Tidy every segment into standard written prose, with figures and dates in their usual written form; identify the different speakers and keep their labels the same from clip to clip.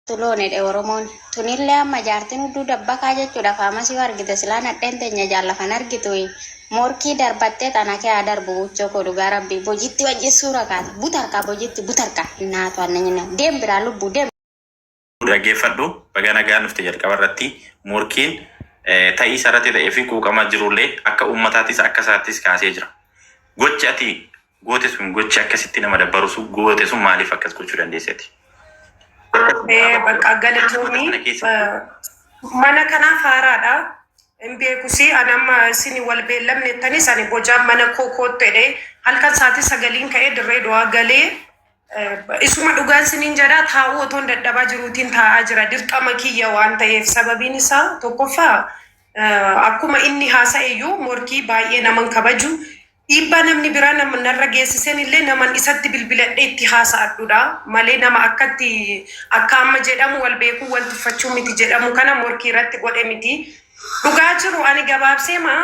Speaker 1: Tuloon jedhe Oromoon. Tunillee amma jaartiin hudduu dabbakaa jechuudha. Faamasii yoo argite silaa nadheen teenya jaallafan argitu. Morkii darbattee tana kee haa darbu buchoo koo dhugaa rabbii. Bojitti wajjin suura kaate. Butarkaa bojitti butarkaa. Naatu annanyina. Deem biraa lubbuu deem.
Speaker 2: Dhaggeeffadhu, baga nagaan dhufte. Jalqaba irratti morkiin ta'ii isarratti ta'ee fi quuqama jirullee akka uummataattis akka isaattis kaasee jira. Gochi ati goote sun, gochi akkasitti nama dabbaru sun goote sun, maaliif akkas gochuu dandeesseti?
Speaker 3: Bakka galatoomii.
Speaker 2: Sana keessatti
Speaker 3: Mana kanaaf haaraadha. Hin beekusi ani. Amma isin wal beellamne jettanis ani bojaan mana koo koottu jedhee halkan sa'aatii 9n ka'ee dirree du'aa galee, isuma dhugaan isiniin jedhaa, taa'uu otoon dadhabaa jiruutiin taa'aa jira dirqama kiyya waan ta'eef. Sababiin isaa tokkoffaa, akkuma inni haasa'e iyyuu, morkii baay'ee naman kabaju, dhiibbaa namni biraa nama narra geessisen illee naman isatti bilbiladhee itti haasa'adhudha malee nama akkatti akka amma jedhamu wal beekuu wal tuffachuu miti jedhamu kana morkii irratti godhe miti. Dhugaa jiru ani gabaabseema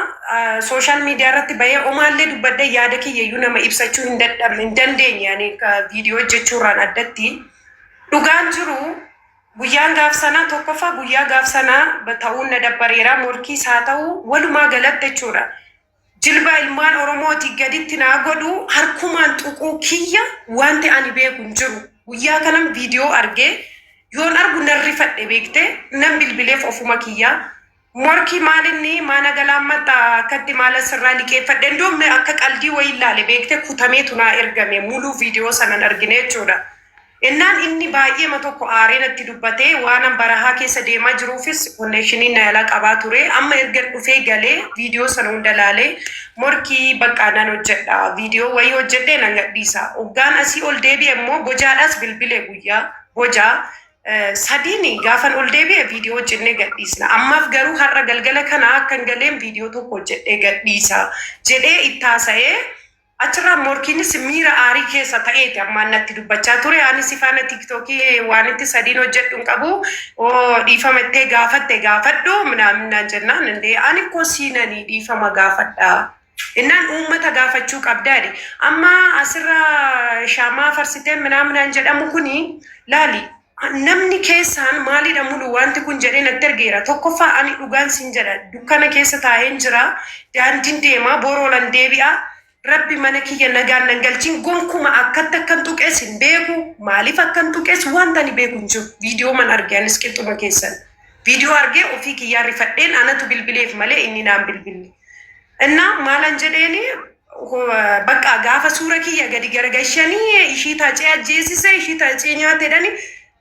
Speaker 3: social media irratti bahee omaallee dubbadhee yaada kiyyayyuu nama ibsachuu hin dadhabne, hin dandeenye ani viidiyoo hojjechuurraan addatti. Dhugaan jiru guyyaan gaaf sanaa, tokkoffaa guyyaa gaaf sanaa ta'uun na dabbareera, morkiis haa ta'u walumaa galatti jechuudha. Jilba ilmaan Oromooti gaditti naa godhu harkumaan tuquu kiyya wanti ani beeku hin jiru. Guyyaa kanan viidiyoo argee yoon argu nan rifadhe, beekte, nan bilbileef ofuma kiyyaa. Morkii maalinni maana galaan maxxaa akkatti maala sirraa liqeeffadhe, indoomne akka qaldii wayii ilaale, beekte, kutameetu naa ergame, muluu viidiyoo sanan argine jechuudha. Innaan inni baay'eema tokko aaree natti dubbatee, waanan barahaa keessa deemaa jiruufis connectioniin na yalaa qabaa ture. Amma erga dhufee galee viidiyoo sana hunda laalee, morkii bakka nan hojjedha. Viidiyoo wayii hojjedhee nan gadhiisa. Hoggaan asii ol deebi'e immoo bojaadhaas bilbile, guyyaa bojaa sadiin gaafan ol deebi'e viidiyoo hojjennee gadhiisna. Ammaaf garuu har'a galgala kana akka hin galeen viidiyoo tokko hojjedhee gadhiisa jedhee itti haasa'ee, achirraa morkiinis miira aarii keessa ta'eeti ammaan natti dubbachaa ture. Ani si faana TikTokii waan itti sadiin hojjedhu hin qabu. Oo, dhiifama ittee gaafatte gaafadhu minaaminaan jennaan, indee ani koo siinanii dhiifama gaafadha. Innaan uummata gaafachuu qabdaa jedhe. Amma asirra shaamaa farsitee minaaminaan jedhamu kuni, laali, namni keessaan maalidha mulu wanti kun jedhee natti ergeera. Tokkoffaa ani dhugaan sin jedha, dukkana keessa taa'een jira. Daandiin deemaa boroolan deebi'a. Rabbi mana kiyya nagaan nan galchin, gonkuma akkatti akkan tuqes hin beeku. Maaliif akkan tuqes wanta ani beeku hin jiru. Viidiyoo man arge anis qixxuma keessan. Viidiyoo argee ofii kiyyaa rifadheen anatu bilbileef malee inni naan bilbille. Innaa maalan jedheeni, bakka gaafa suura kiyya gadi garagashanii ishii taacee ajjeesise, ishii taacee nyaate jedhani,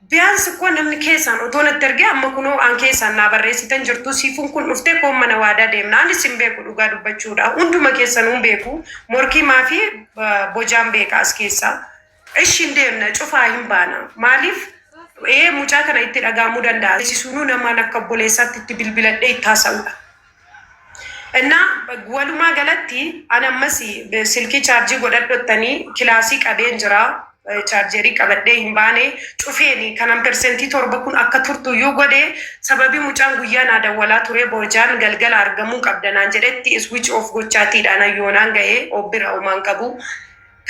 Speaker 3: biyaansi koo namni keessaan otoo natti ergee, amma kunoo an keessaan naa barreessitan jirtu, siifuun kun dhuftee koon mana waadaa deemna. Anis hin beeku, dhugaa dubbachuudha, hunduma keessanuu hin beeku, morkii maafi bojaan beeka as keessaa. Ishi hin deemna, cufaa hin baana. Maaliif ee mucaa kana itti dhagahamuu danda'a, sunuu namaan akka obboleessaatti itti bilbiladhee itti haasa'udha. Innaa walumaa galatti ani ammas silkii chaarjii godhadhottanii kilaasii qabeen jira. Chargerii qabadhee hin baane, cufeeni kanan 7% kun akka turtu iyyuu godhe. Sababii mucaan guyyaa naa dawwalaa ture, bojaan galgala argamuu qabda naan jedhetti switch off gochaatiidhaan ayyoonaan ga'ee obbira homaan qabu.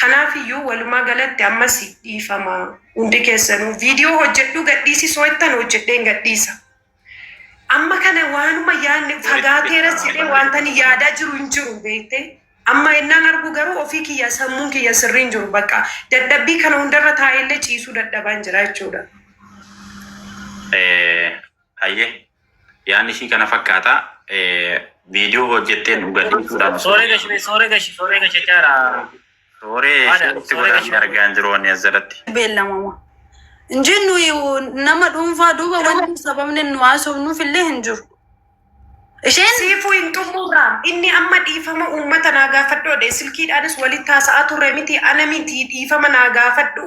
Speaker 3: Kanaaf iyyuu walumaa galatti ammas dhiifama hundi keessanuu. Viidiyoo hojjedhuu gadhiisi soo ittan hojjedheen gadhiisa. Amma kana waanuma yaadne fagaateeras jedhee wanta ani yaadaa jiru hin jiru, beekte. Amma innaan argu garuu ofii kiyya sammuun kiyya sirrii hin jiru, bakka dadhabbii kana hundarra taa'ellee ciisuu dadhabaan jira jechuudha.
Speaker 2: Hayyee, yaadni ishii kana fakkaata. Viidiyoo hojjetteen dhugadhiisuudhaan osoo
Speaker 4: Sooree gashi, sooree gashi, sooree gashi jechaadha.
Speaker 2: Sooree
Speaker 4: Haadha,
Speaker 2: isheetti
Speaker 4: sooree
Speaker 2: godhamee
Speaker 4: gashi.
Speaker 2: argaa hin jiru wanni as jalatti.
Speaker 5: Beellamama. Inji nuyi nama dhuunfaa duuba wanti sababni nu haasofnuuf illee hin jiru. Isheen
Speaker 3: Siifuu hin xumurraa, inni amma dhiifama uummata naa gaafadhu, silkiidhaanis walitti haasa'aa turre miti, ana miti, dhiifama naa gaafadhu,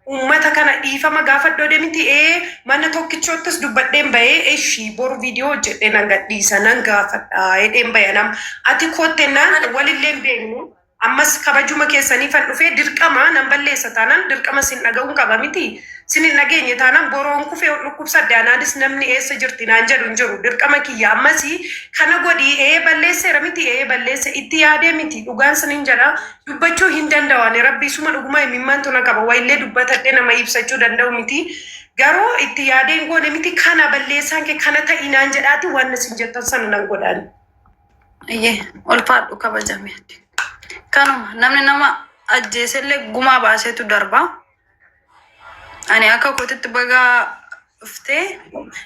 Speaker 3: uummata kana dhiifama gaafadhu miti, ee mana tokkichoottis dubbadheen bahee, eshi boru viidiyoo hojjedhee nan gadhiisa, nan gaafadha jedheen bahe. Nam ati koottennaan walillee hin beeknu. Ammas kabajuma keessaniifan dhufee, dirqama nan balleessa taanaan dirqama sin dhaga'uun qaba miti. Sin hin dhageenye taanaan boroon kufee dhukkubsadde anaanis namni eessa jirti naan jedhu hin jiru. Dirqama kiyya ammas kana godhi. Ee balleesseera miti, ee balleesse, itti yaadee miti, dhugaan sinin jedha, dubbachuu hin danda'u ani. Rabbi isuma dhuguma himimmaantu na qaba, wayillee dubbatadhe nama ibsachuu danda'u miti. Garuu itti yaadee hin goone miti kana balleessaan kee kana ta'ii naan jedhaati waan isin jettan sana nan godhaan.
Speaker 5: Iyyee ulfaadhu kabajame. Kanuma namni nama ajjeesellee gumaa baaseetu darba. Ani akka kootitti bagaa dhuftee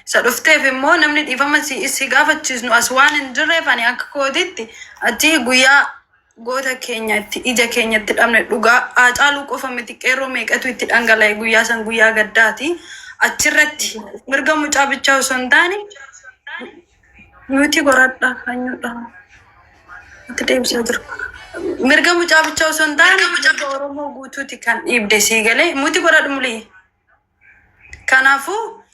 Speaker 5: isa dhufteef immoo namni dhiifama si gaafachiisnu as waan hin jirreef ani akka kootitti achi guyyaa goota keenya itti ija keenyatti dhabne dhugaa Haacaaluu qofa miti qeerroo meeqatu itti dhangala'e guyyaa san guyyaa gaddaati. Achirratti mirga mucaa bichaa osoo hin taane nuti goradha hanyuudha. Itti deebisaa jiru. Mirga mucaa bichaa osoo hin taane mirga Oromoo guutuuti kan dhiibde sii galee muti godhadhu mulii. Kanaafuu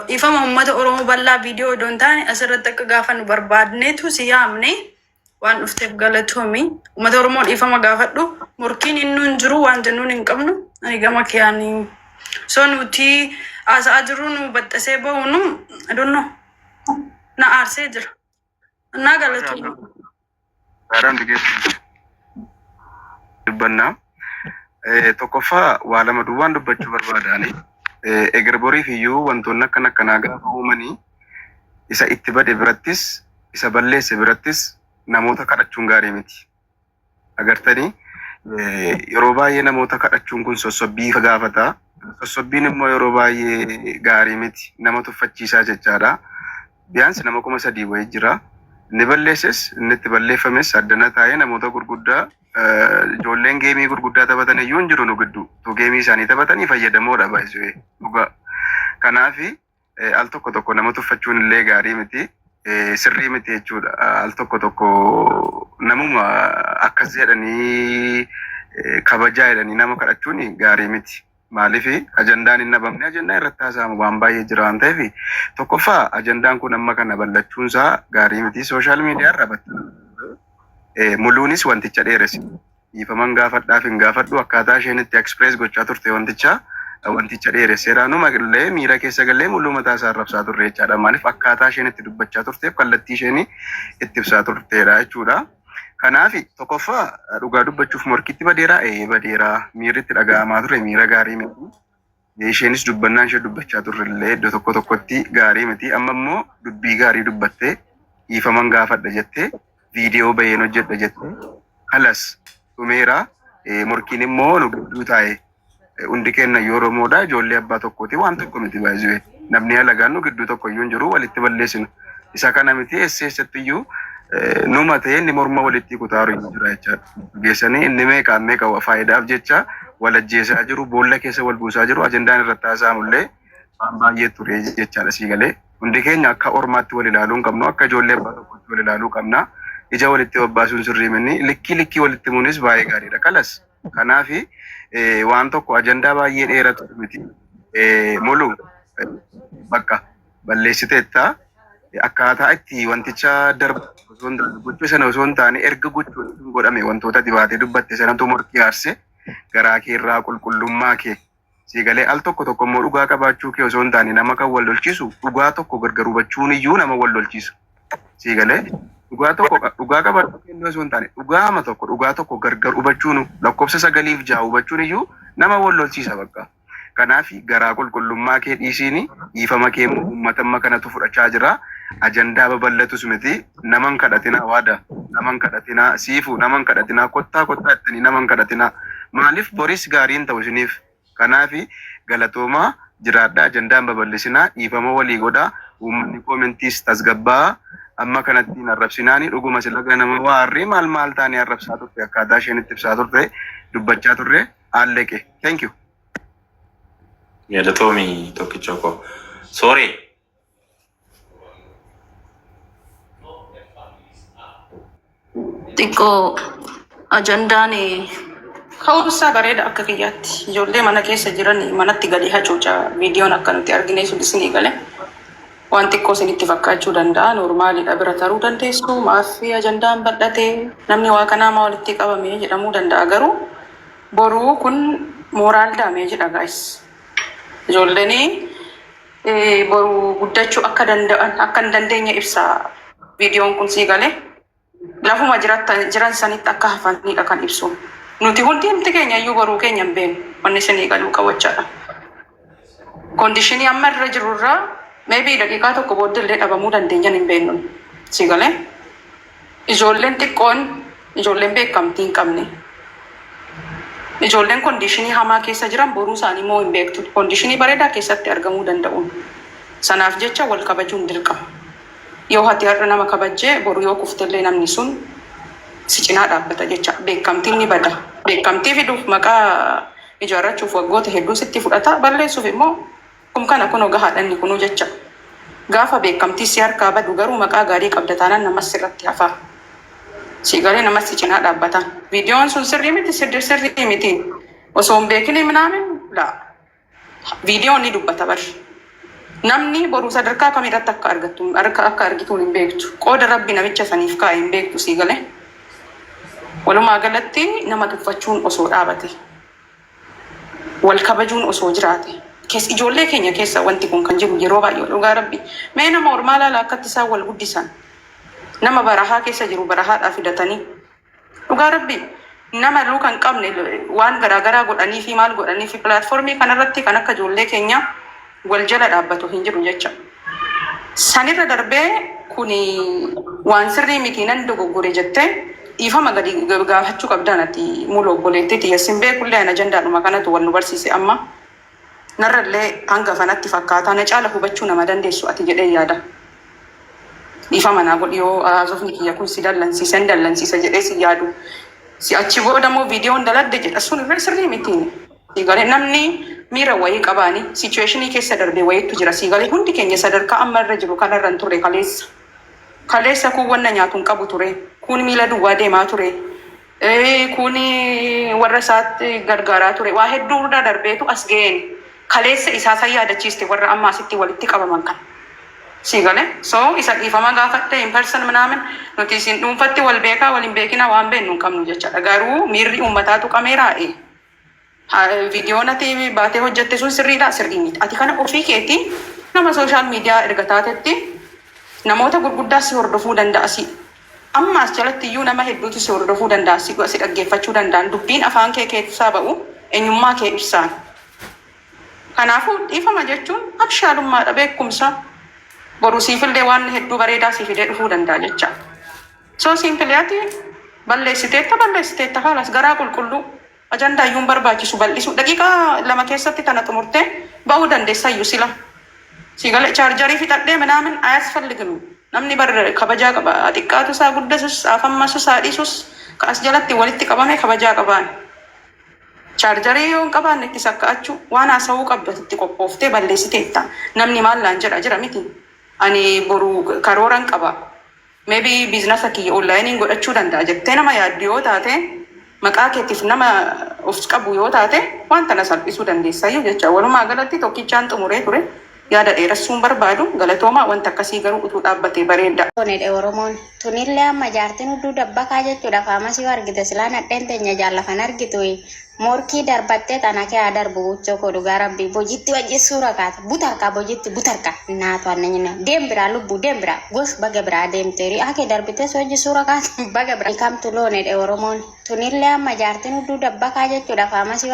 Speaker 5: dhiifama uummata Oromoo bal'aa viidiyoo odoo hin taane asirratti akka gaafa nu barbaadneetu si yaamne waan dhufteef galatoomi. Uummata Oromoo dhiifama gaafadhu. Morkiin innuu hin jiru waan jennuun hin qabnu. Ani gama kiyaanii. So nuti haasa'aa jirru nu baxxasee bahu nu I don't know. Na aarsee jira. Naa galatoomi.
Speaker 6: Gaaraan biqiltuu dubbannaa. Tokkoffaa waa lama duwwaan dubbachuu barbaadaani. Eger boriif iyyuu wantoonni akkan akkanaa gaafa uumanii isa itti bade birattis isa balleesse birattis namoota kadhachuun gaarii miti. Agartanii yeroo baay'ee namoota kadhachuun kun sossobbii gaafata. Sossobbiin immoo yeroo baay'ee gaarii miti. Nama tuffachiisaa jechaadha. Biyaansi nama 3000 wayii jira. Inni balleesses inni itti balleeffames addana taa'ee namoota gurguddaa ijoolleen geemii gurguddaa taphatan iyyuu hin jiru nu gidduu. Tu geemii isaanii taphatanii fayyadamoodha baay'isee dhugaa. Kanaafi al tokko tokko nama tuffachuun illee gaarii miti. Sirrii miti jechuudha. Al tokko tokko namuma akkas jedhanii kabajaa jedhanii nama kadhachuun gaarii miti. Maaliif ajandaan hin dhabamne ajandaa irratti haasa'amu waan baay'ee jira waan ta'eef tokkoffaa ajandaan kun amma kana bal'achuun isaa gaarii miti. Sooshaal miidiyaa irra battala. Muluunis wanticha dheeresse. Dhiifaman gaafadhaaf hin gaafadhu akkaataa isheen itti express gochaa turte wanticha wanticha dheeresseera. Numa illee miira keessa galee muluu mataa isaa arrabsaa turre jechaadha. Maaliif akkaataa isheen itti dubbachaa turteef kallattii isheen itti ibsaa turteedha jechuudha. Kanaaf tokkoffaa dhugaa dubbachuuf morkitti badeera ee badeera miirri itti dhaga'amaa ture miira gaarii miti. Isheenis dubbannaan ishee dubbachaa turre illee iddoo tokko tokkotti gaarii miti. Amma immoo dubbii gaarii dubbattee dhiifaman gaafadha jettee viidiyoo baheen hojjedha jettee kalas dhumeera. Morkiin immoo nu gidduu taa'e. Hundi keenya iyyuu Oromoodha. Ijoollee abbaa tokkooti. Waan tokko miti baay'ee. Namni alagaan nu gidduu tokko iyyuu hin jiru walitti balleessina. Isa kana miti eessa eessatti iyyuu numa ta'e inni morma walitti kutaaru iyyuu jira jechaadha. Geessanii inni meeqaan meeqa faayidaaf jecha wal ajjeesaa jiru, boolla keessa wal buusaa jiru, ajandaan irratti haasa'amullee waan baay'ee ture jechaadha sii galee. Hundi keenya akka ormaatti wal ilaaluu hin qabnu, akka ijoollee abbaa tokkotti wal ilaaluu qabna. Ija walitti babbaasuun sirrii miti. Likkii likkii walitti himuunis baay'ee gaariidha. Kalas kanaaf waan tokko ajandaa baay'ee dheeratu miti. Mulu bakka balleessiteetta akkaataa itti wanticha darbu osoo hin taane gochuu sana osoo hin taane erga gochuun sun godhame wantoota ati baatee dubbatte sanatu morkii aarse garaa kee irraa qulqullummaa kee sii galee al tokko tokko immoo dhugaa qabaachuu kee osoo hin taane nama kan wal lolchiisu dhugaa tokko gargar hubachuun iyyuu nama wal lolchiisa. Sii galee dhugaa tokko dhugaa qabaachuu kee osoo hin taane dhugaama tokko dhugaa tokko gargar hubachuun lakkoofsa 9 fi 6 hubachuun iyyuu nama wal lolchiisa bakka. Kanaaf garaa qulqullummaa kee dhiisiini dhiifama kee immoo uummata amma kanatu fudhachaa jira. Ajandaa babal'atus miti naman kadhatinaa waada naman kadhatinaa siifu naman kadhatinaa kottaa kottaa jettanii naman kadhatinaa maaliif boris gaariin ta'u isiniif. Kanaaf galatoomaa jiraadhaa ajandaan babal'isinaa dhiifama walii godhaa uummanni koomentiis tasgabbaa amma kanatti hin arrabsinaani dhuguma sila ganama waarrii maal maal taanee arrabsaa turte akkaataa isheen itti ibsaa turte dubbachaa turre alleqe. Thank you.
Speaker 2: Galatoomi tokkicha koo. Sooree.
Speaker 7: Xiqqoo ajandaan ka'umsaa bareeda akka kiyyaatti. Ijoollee mana keessa jiran manatti gadi hacuuca viidiyoon akka nuti argine sun isinii gale. Waan xiqqoo isinitti fakkaachuu danda'a. Noormaaliidha bira taruu dandeessu. Maafi ajandaan bal'ate namni waa kanaa maa walitti qabame jedhamuu danda'a. Garuu boruu kun moral damage jedha guys. Ijoolleen boru guddachuu akka danda'an akka hin dandeenye ibsa viidiyoon kun sii galee. Lafuma jiran sanitti akka hafanidha kan ibsu. Nuti hundi keenya iyyuu boruu keenya hin beeknu. Wanni isinii galuu qabachaadha. Condition amma irra jirurraa maybe daqiiqaa tokko booddee illee dhabamuu dandeenyan hin beeknu. Si galee? Ijoolleen xiqqoon, ijoolleen beekamtii hin qabne, ijoolleen condition hamaa keessa jiran boruu isaanii immoo hin beektu. Condition bareedaa keessatti argamuu danda'u. Sanaaf jecha wal kabajuun dirqama. Yoo ati har'a nama kabajjee, boru yoo kuftellee namni sun si cinaa dhaabbata jecha. Beekamtiin ni bada. Beekamtii fiduuf, maqaa ijaarrachuuf waggoota hedduu sitti fudhata. Balleessuuf immoo kun kana kunoo gahaadha inni kunuu jecha. Gaafa beekamtii si harkaa badu garuu maqaa gaarii qabda taanaan namas sirratti hafaa. Si galee, namas si cinaa dhaabbata. Viidiyoon sun sirrii miti, sirrii sirrii miti. Osoo hin beekini minaamin laa. Viidiyoon ni dubbata bari. Namni boruu sadarkaa kamirratti akka argattu akka argituun hin beektu. Qooda Rabbi namicha saniif kaa'e hin beektu, sii galee. Walumaa galatti nama tuffachuun osoo dhaabate. Wal kabajuun osoo jiraate. Keessa ijoollee keenya keessa wanti kun kan jiru yeroo baay'ee, dhugaa Rabbi. Mee nama ormaa laala, akkatti isaan wal guddisan. Nama barahaa keessa jiru barahaadhaa fidatanii. Dhugaa Rabbi, nama luka hin qabne waan garaagaraa godhanii fi maal godhanii fi platform kanarratti kan akka ijoollee keenya wal jala dhaabbatu hin jiru jecha. Sanirra darbee kuni waan sirrii miti, nan dogoggore jettee dhiifama gadi gaafachuu qabdaan. Ati mulu obboleettiiti yasin beekullee ana ajandaadhuma kanatu wal nu barsiise. Amma narrallee hanga fanatti fakkaataa na caala hubachuu nama dandeessu ati jedhee yaada. Dhiifama naa godhi yoo haasofni kiyya kun si dallansiisa, hin dallansiisa jedhee si yaadu. Si achi booda immoo viidiyoon daladde jedha, sun irra sirrii miti. Siigalee, namni miira wayii qabaani situation keessa darbee wayiitu jira, siigalee. Hundi keenya sadarkaa amma irra jiru kanarra hin turre kaleessa. Kaleessa kun wanna nyaatu hin qabu ture. Kun miila duwwaa deemaa ture. Kun warra isaatti gargaaraa ture. Waa hedduu irra darbeetu as ga'een. Kaleessa isaa san yaadachiiste warra amma asitti walitti qabaman kana. Siigalee, so isa dhiifama gaafatte in person minaamin, nuti isin dhuunfatti wal beekaa wal hin beekina waan beeknu hin qabnu jechaadha. Garuu miirri uummataatu qameeraa'e. Viidiyoon ati baatee hojjette sun sirriidha, sirrii miti. Ati kana ofii keetii nama social media erga taatetti namoota gurguddaa si hordofuu danda'a si. Amma as jalatti iyyuu nama hedduutu si hordofuu danda'a, si dhaggeeffachuu danda'an. Dubbiin afaan kee keessaa ba'u eenyummaa kee ibsaan. Kanaafuu dhiifama jechuun abshaalummaadha, beekumsa. Boru siifillee waan hedduu bareedaa si fidee dhufuu danda'a jecha. So simply ati balleessiteetta, balleessiteetta, haalas garaa qulqulluu ajandaa iyyuu hin barbaachisu bal'isu. Daqiiqaa 2 keessatti tana xumurtee ba'uu dandeessa iyyuu sila. Siigalee, chaarjarii fixadhee minaamin ayasfallignu. Namni bar kabajaa qaba. Xiqqaatu isaa guddasus, afammasus, haadhisus ka as jalatti walitti qabame kabajaa qabaan. Chaarjarii yoo hin qabaanne itti sakka'achuu waan haasawuu qabdu itti qophooftee balleessiteetta. Namni maal naan jedha jira miti. Ani boru karooran qaba. Maybe business kiyya online godhachuu danda'a jettee nama yaaddu yoo taate, maqaa keetiif nama of qabu yoo taate, waan tana salphisuu dandeessayyuu jecha. Walumaa galatti tokkichaan xumuree ture. Yaada dheeressuun barbaadu, galatoomaa. Wanta akkasii garuu utuu dhaabbatee bareeda.
Speaker 1: Onedhe Oromoon. Tunillee amma jaartiin hudduu dabbakaa jechuudha. Faamasii yoo argite silaa nadheen teenya jaallafan argitu. Morkii darbattee tana kee haa darbu buchoo koo, dhugaa Rabbii. Bojitti wajji suura kaata. Butarka bojitti butarka. Naatu annanyina. Deem biraa lubbuu, deem biraa. Gosh, baga biraa deemteeri. Ake darbitee wajji suura kaata. Baga biraa. Kamtu loonedhe Oromoon. Tunillee amma jaartiin hudduu dabbakaa jechuudha. Faamasii.